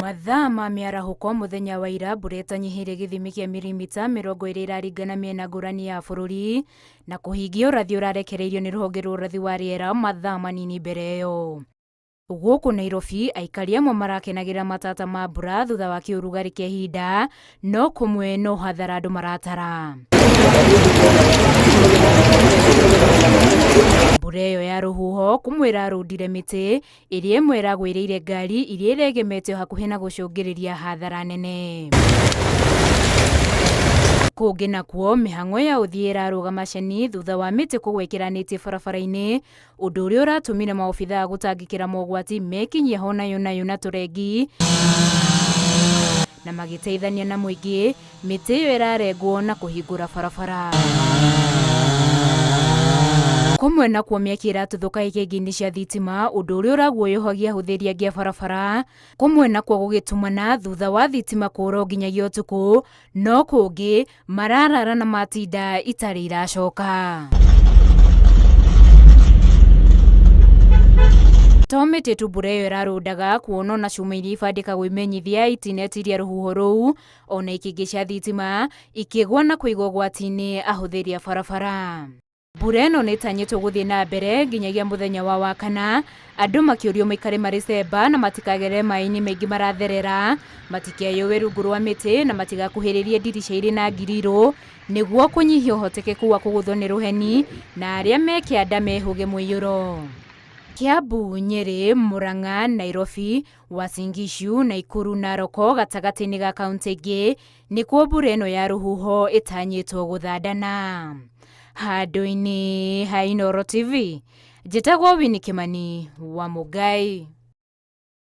Mathaa ma mĩarahũko mũthenya wa ira mbura ĩtanyihĩire gĩthimi kĩa mirimita 20 ĩraringana mĩena ngũrani ya bũrũri na kũhingia ũrathi ũrarekereirio nĩ rũhonge rwa ũrathi wa rĩera mathaa manini mbere ĩyo. Gũkũ Nairobi, aikari amwe marakenagĩra matata ma mbura thutha wa kĩũrugarĩ kĩa ihinda, no kũmwe no hathara andũ maratara. Mbura ĩyo ya rũhuho kũmwe ĩrarũndire mĩtĩ ĩrĩa ĩmwe ĩragwĩrĩire ngari iria iregemetio hakuhĩ na gũcũngĩrĩria hathara nene. Kũngĩ nakuo, mĩhang'o ya ũthiĩ ĩrarũgama ceni thutha wa mĩtĩ kũgwa ĩkĩranĩtie barabara-inĩ, ũndũ ũrĩa ũratũmire maobithaa gũtangĩkĩra mogwati mekinyie ho nayo nayo na tũrengi na magĩteithania na mũingĩ Mĩtĩ ĩyo ĩrarengwo na kũhingũra barabara. Kũmwe nakuo mĩaki ĩratuthũka ikĩngĩ-inĩ cia thitima ũndũ ũrĩa ũraguoyohagia ahũthĩri angĩ a barabara. Kũmwe nakuo gũgĩtumana thutha wa thitima kũra o nginyagia ũtukũ, no kũngĩ mararara na matinda itarĩ iracoka. To mĩtĩ tu mbura ĩyo ĩrarũndaga kuona ona cuma iria ibandĩkagwo imenyithia itinetiria rũhuho rũu Ona ikĩngĩ cia thitima ikĩgwa na kũiga ũgwati-inĩ ahũthĩri a barabara. Mbura ĩno nĩ ĩtanyĩtwo gũthiĩ na mbere nginyagia mũthenya wa Wakana, andũ makĩũrio maikare marĩ cemba na matikagerere maĩ-inĩ maingĩ maratherera, matikeyũe rungu rwa mĩtĩ na matigakuhĩrĩrie ndirica irĩ na ngirirũ nĩguo kũnyihia ũhotekeku wa kũgũthwo nĩ rũheni na arĩa me kĩanda mehũge mũiyũro. Kiambu, Nyeri, Murang'a, Nairobi, Uasin Gishu, Naikuru, Narok gatagatĩ-inĩ ga kauntĩ ingĩ nĩkuo mbura ĩno ya rũhuho ĩtanyĩtwo gũthandana. Handũ-inĩ ha Inooro TV, njĩtagwo Winnie Kimani wa Mũngai.